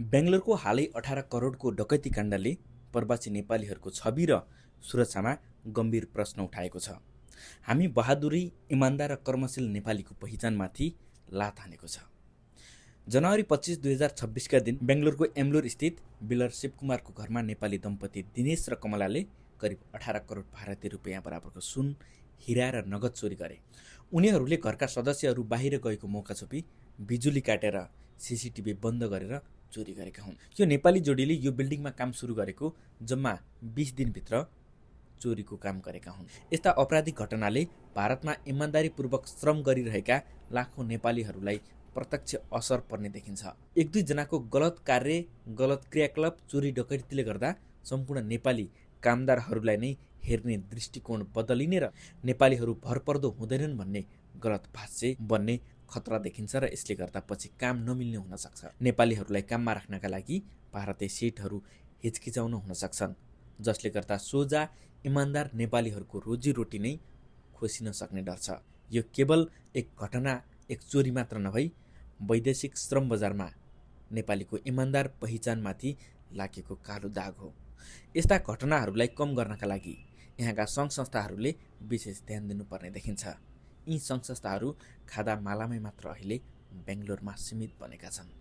बेङ्गलोरको हालै 18 करोडको डकैती काण्डले प्रवासी नेपालीहरूको छवि र सुरक्षामा गम्भीर प्रश्न उठाएको छ। हामी बहादुरी, इमान्दार र कर्मशील नेपालीको पहिचानमाथि लात हानेको छ। जनवरी 25, 2026का दिन बेङ्गलोरको एम्लोर स्थित बिलर शिवकुमारको घरमा नेपाली दम्पति दिनेश र कमलाले करिब 18 करोड भारतीय रुपियाँ बराबरको सुन, हिरा र नगद चोरी गरे। उनीहरूले घरका सदस्यहरू बाहिर गएको मौका छोपी बिजुली काटेर सीसीटीभी बन्द गरेर चोरी गरेका हुन्। यो नेपाली जोडीले यो बिल्डिङमा काम सुरु गरेको जम्मा 20 दिनभित्र चोरीको काम गरेका हुन्। यस्ता आपराधिक घटनाले भारतमा इमान्दारीपूर्वक श्रम गरिरहेका लाखौं नेपालीहरूलाई प्रत्यक्ष असर पर्ने देखिन्छ। एक दुई जनाको गलत कार्य, गलत क्रियाकलाप, चोरी डकैतीले गर्दा सम्पूर्ण नेपाली कामदारहरूलाई नै हेर्ने दृष्टिकोण बदलिने र नेपालीहरू भरपर्दो हुँदैनन् भन्ने गलत भाष्य बन्ने खतरा देखिन्छ र यसले गर्दा पछि काम नमिल्ने हुन सक्छ। नेपालीहरूलाई काममा राख्नका लागि भारतीय सेटहरू हिचकिचाउन हुन सक्छन्, जसले गर्दा सोझा इमान्दार नेपालीहरूको रोजीरोटी नै खोसिन सक्ने डर छ। यो केवल एक घटना, एक चोरी मात्र नभई वैदेशिक श्रम बजारमा नेपालीको इमान्दार पहिचानमाथि लागेको कालो दाग हो। यस्ता घटनाहरूलाई कम गर्नका लागि यहाँका सङ्घ संस्थाहरूले विशेष ध्यान दिनुपर्ने देखिन्छ। यी सङ्घ संस्थाहरू खादा मालामै मात्र अहिले बेङ्गलोरमा सीमित बनेका छन्।